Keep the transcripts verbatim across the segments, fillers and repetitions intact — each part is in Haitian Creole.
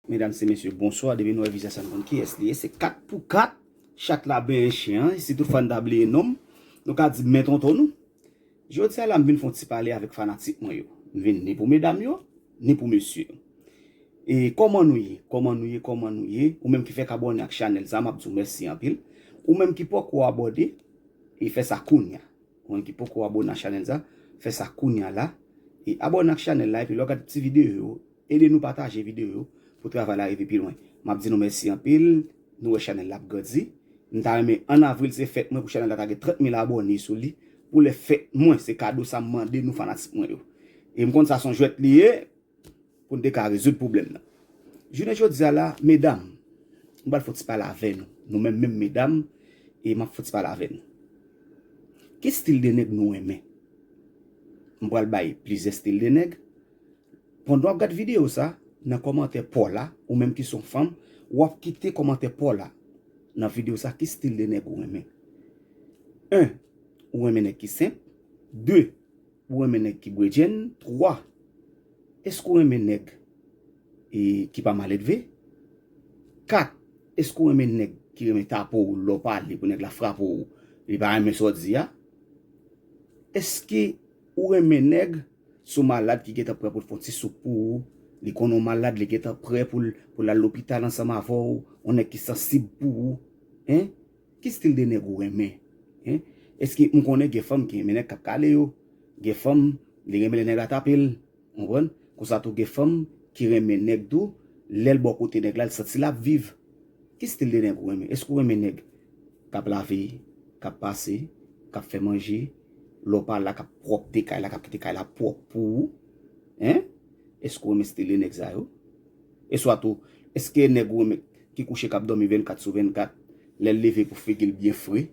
Medam e mesye, bonswa. Depi nou wè vizaj sa, nou konn kiyès li ye. Se kat pou kat. Chat la benyen chen an. Si tout fwa n ta bliye non m, nou ka di men tonton nou. Jodi a la, m vin fè yon ti pale avèk fanatik mwen yo. M vin ni pou medam yo, ni pou mesye yo. E kòman nou ye? Kòman nou ye? Kòman nou ye? Ou menm ki fèk abòne ak chanèl sa, m ap di w mèsi anpil. Ou menm ki poko abòne, e fè sa kounya. Ou menm ki poko abòne ak chanèl sa, fè sa kounya la. E abòne ak chanèl la, epi lè w gade ti videyo yo, ede nou pataje videyo yo pou travay la rive pi lwen. M ap di nou mèsi anpil. Nou wè chanèl la ap grandi. M ta renmen an avril se fèt mwen pou chanèl la ta gen trant mil abòne sou li. Pou lè fèt mwen, se kado sa m mande nou fanatik mwen yo. E m konn sa se yon jwèt li ye, pou n te ka rezoud pwoblèm nan. Jounen jodi a la, medam, m pral fè yon ti pale avè nou. Nou menm, menm medam, e m ap fè yon ti pale avè nou. Ki stil de nèg nou renmen? M pral bay plizyè stil de nèg. Pandan w ap gad videyo sa, nan kòmantè pa w la, ou menm ki se yon fanm, w ap kite kòmantè pa w la. Nan videyo sa, ki stil de nèg ou renmen? En, ou renmen nèg ki senp. De, ou renmen nèg ki bredjenn. Twa, èske ou renmen nèg e, ki pa maledve? Kat, èske ou renmen nèg ki renmen tape w lè w pale pou nèg la frape w, li pa renmen sa w di a? Èske ou renmen nèg sou malad ki gentan prè pou l fè yon ti soup pou ou? Li konnen w malad, li gentan prè pou l, pou l al lopital ansanm avè w, yon nèg ki sansib pou ou. Hein? Ki stil de nèg ou renmen? Hein? Èske m konnen gen fanm ki renmen nèg k ap kale yo? Gen fanm, li renmen lè nèg la tape l. Konprann? Konsa tou gen fanm ki renmen nèg tou, lè l bò kote nèg la, l santi l ap viv. Ki stil de nèg ou renmen? Èske ou renmen nèg k ap lave, k ap pase, k ap fè manje, lè w pa la, k ap pwòpte kay la, k ap kite kay la pwòp pou ou? Hein? Èske ou renmen stil de nèg sa yo? Eswa tou, èske nèg ou renmen ki kouche k ap dòmi vennkat sou vennkat, lè l leve pou figi l byen fre,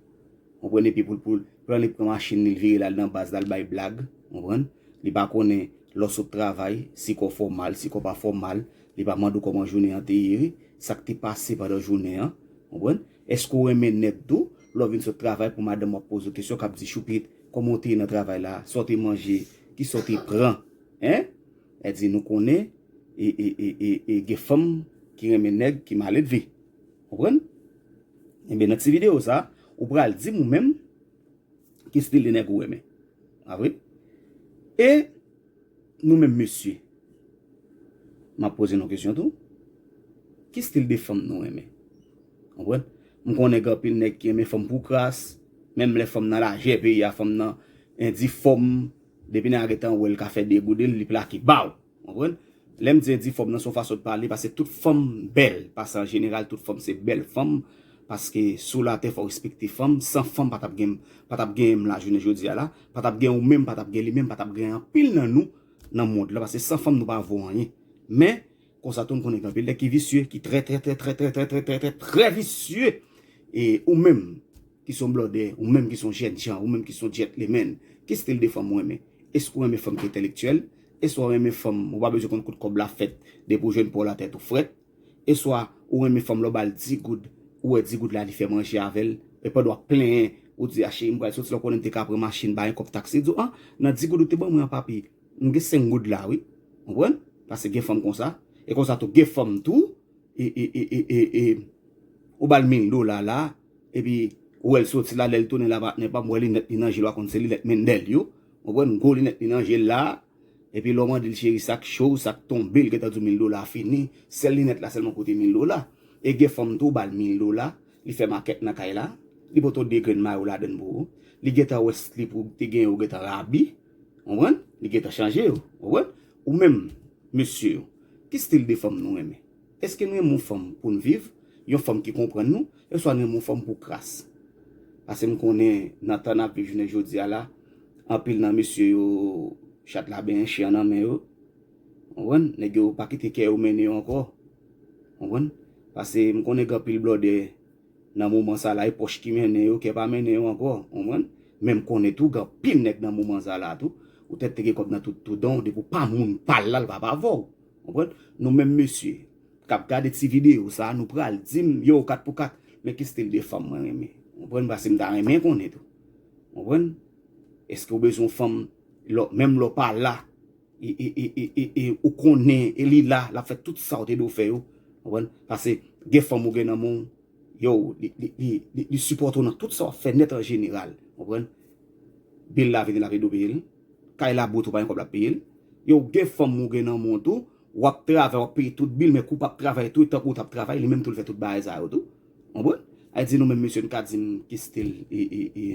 konprann, epi pou l, pou l pran, li pran machin li, l vire l al nan baz la, l bay blag, konprann, li pa konnen lè w sot travay, si kò w fè w mal, si kò w pa fè w mal, li pa mande w kòman jounen an te ye, sa k te pase pandan jounen an, konprann. Èske w renmen nèg tou, lè w vin sot travay pou madanm w ap poze w kesyon, k ap di, "Choupit, kòman w te ye nan travay la? Sa w te manje? Kisa w te pran?" Hein? Èdi nou konnen, e, e, e, e, e gen fanm ki renmen nèg ki maledve. Konprann? Enben, nan ti videyo sa, ou pral di m ou menm ki stil de nèg ou renmen. Pa vre? E nou menm mesye, m ap poze nou kesyon tou. Ki stil de fanm nou renmen? Konprann? M konnen gen anpil nèg ki renmen fanm pou kras, menm lè fanm nan lajè peyi a, fanm nan endifòm, depi nèg la gentan wè l ka fè degouden l, li plake ba w. Konprann? Lè m di endifòm nan, se yon fason de pale, paske tout fanm bèl, paske an jeneral, tout fanm se bèl fanm, paske sou latè fò w respekte fanm, san fanm pa t ap gen, pa t ap genyen m la jounen jodi a la, pa t ap gen ou menm, pa t ap gen li menm, pa t ap gen anpil nan nou nan mond lan, paske san fanm nou pa vo anyen. Men, konsa tou, n konnen gen anpil nèg ki visye, ki trè, trè, trè, trè visye. E ou menm, ki se yon blòdè, ou menm ki se yon jènjan, ou menm ki se yon gentleman, ki stil de fanm ou renmen? Èske ou renmen fanm ki entèlektyèl? Èske ou renmen fanm, ou pa bezwen konn kote kòb la fèt, depi w jwenn pa w la tèt ou frèt? Èske ou renmen fanm lè w ba l di goud, ou wè di goud la li fè manje avè l, e pandan w ap plenyen, ou di, "A cheri, m pral soti la, w konnen m te ka pran machin, bay yon kòb taksi." Li di w, "An, nan di goud ou te ban mwen an, papi, m gen senk goud la, wi." Konprann? Paske gen fanm konsa. E konsa tou, gen fanm tou, e, e, e, e, e, e, ou ba l mil dola la, epi ou wè l soti la, lè l tounen la, patnè pa m, wè linèt li nan je l, w a konn se linèt Mendel yo. Konprann? Gwo linèt li nan je l la, epi lè w mande l, "Cheri, sa k cho w, sa k tonbe w?" L gentan di w mil dola fini, sèl linèt la sèlman koute mil dola. E gen fanm tou, ou ba l mil dola, li fè makèt nan kay la, li pote w de grenn mayo ladann pou ou, li gentan wè slip ou te genyen, ou gentan rabi, konprann? Li gentan chanje yo, konprann? Ou menm, mesye yo, ki stil de fanm nou renmen? Èske nou renmen yon fanm pou n viv, yon fanm ki konprann nou, oswa nou renmen yon fanm pou kras? Paske m konnen nan tan n ap viv jounen jodi a la, anpil nan mesye yo, chat la benyen chen an nan men yo. Konprann? Nèg yo pa kite kè yo mennen yo ankò. Konprann? Paske m konnen gen anpil blòdè nan moman sa la, e pòch ki mennen yo, kè pa mennen yo ankò, konprann? Men m konnen tou, gen anpil nèg nan moman sa la tou, ou tèt te gen kòb nan tout, tout dan w, depi w pa moun pa l la, l p ap avè w, konprann? Nou menm mesye k ap gade ti videyo sa, nou pral di m, yo, kat pou kat, men ki stil de fanm mwen renmen, konprann? Paske m ta renmen konnen tou, konprann? Èske w bezwen yon fanm, lè w, menm lè w pa la, e, e, e, e, e, e ou konnen, e li la, l ap fè tout sa w te dwe fè yo. Konprann? Paske gen fanm ou gen nan men w, yo, li, li, li, li, li sipòte w nan tout sa w ap fè nèt an jeneral. Konprann? Bil la vini, l ap ede w peye l. Kay la bout ou pa gen kòb l ap peye l. Yo, gen fanm ou gen nan men w tou, w ap travay, w ap peye tout bil, men kou w p ap travay tou, e tankou w t ap travay, li menm tou l fè tout bagay sa yo tou. Konprann? Ay di nou menm mesye n ka di m ki stil e, e, e,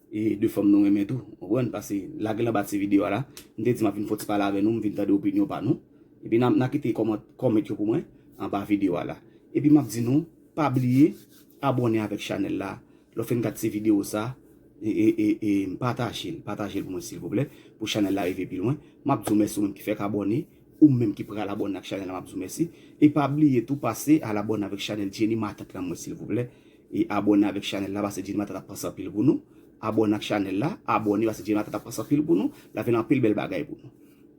e de fanm nou renmen tou. Konprann? Paske lage l anba ti videyo a la, m te di m ap vin fè yon ti pale avè nou, m vin tande opinyon pa nou. Epi n a, n a kite kòman-, kòmant yo pou mwen anba videyo a la. Epi m ap di nou, pa bliye abòne avèk chanèl la. Lè w fin gad ti videyo sa, e, e, e, e, pataje l, pataje l pou mwen silvouplè, pou chanèl la rive pi lwen. M ap di w mèsi ou menm ki fèk abòne, ou menm ki pral abòne ak chanèl la, m ap di w mèsi. E pa bliye tou pase al abòne avèk chanèl Jenny Matant lan mwen silvouplè. E abòne avèk chanèl la, paske Jenny Matant ap panse anpil pou nou. Abòne ak chanèl la, abòne, paske Jenny Matant ap panse anpil pou nou. L ap vin anpil bèl bagay pou nou.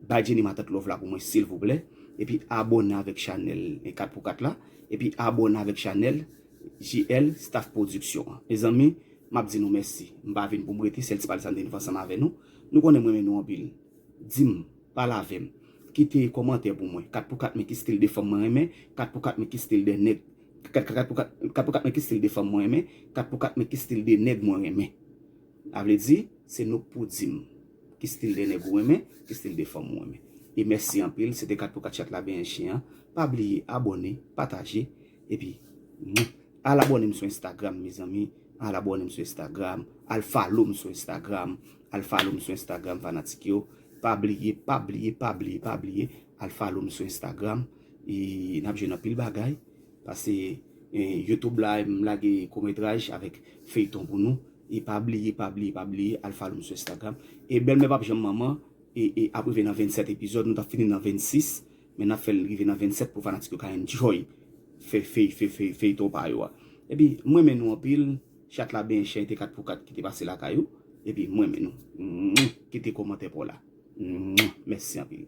Bay Jenny Matant love la pou mwen silvouplè. Epi abòne avèk chanèl e kat pou kat la. Epi abòne avèk chanèl J L Staff Production an. Mezanmi, m ap di nou mèsi. M pa vin pou m rete, sèl ti pale sa m te vin fè ansanm avè nou. Nou konnen m renmen nou anpil. Di m, pale avè m. Kite kòmantè pou mwen. Kat pou kat men ki stil de fanm mwen renmen. Kat pou kat men ki stil de nèg. Kat, kat, kat pou kat, kat pou kat men ki stil de fanm mwen renmen. Kat pou kat men ki stil de nèg mwen renmen. A vle di, se nou k pou di m ki stil de nèg ou renmen, ki stil de fanm ou renmen. E mèsi anpil, se te kat pou kat chat la benyen chen an. Pa bliye abòne, pataje, epi, mwah, al abòne m sou Instagram, mezanmi. Al abòne m sou Instagram. Al follow m sou Instagram. Al follow m sou Instagram, fanatik yo. Pa bliye, pa bliye, pa bliye, pa bliye. Al follow m sou Instagram. E n ap jwenn anpil bagay. Paske, eh, YouTube la, m lage kometraj avèk feyton pou nou. E pa bliye, pa bliye, pa bliye, al follow m sou Instagram. E bèlmè p ap janm manman, e, e ap rive nan vennsèt epizòd, nou t ap fini nan vennsis, men n ap fè l rive nan vennsèt pou fanatik yo ka enjoy fè, fè, fè, fè, feyton pa yo a. Epi, m renmen nou anpil, chat la benyen chen, te kat pou kat ki te pase lakay ou. Epi, m renmen nou. Mwah, kite kòmantè pa w la. Mwah, mèsi anpil.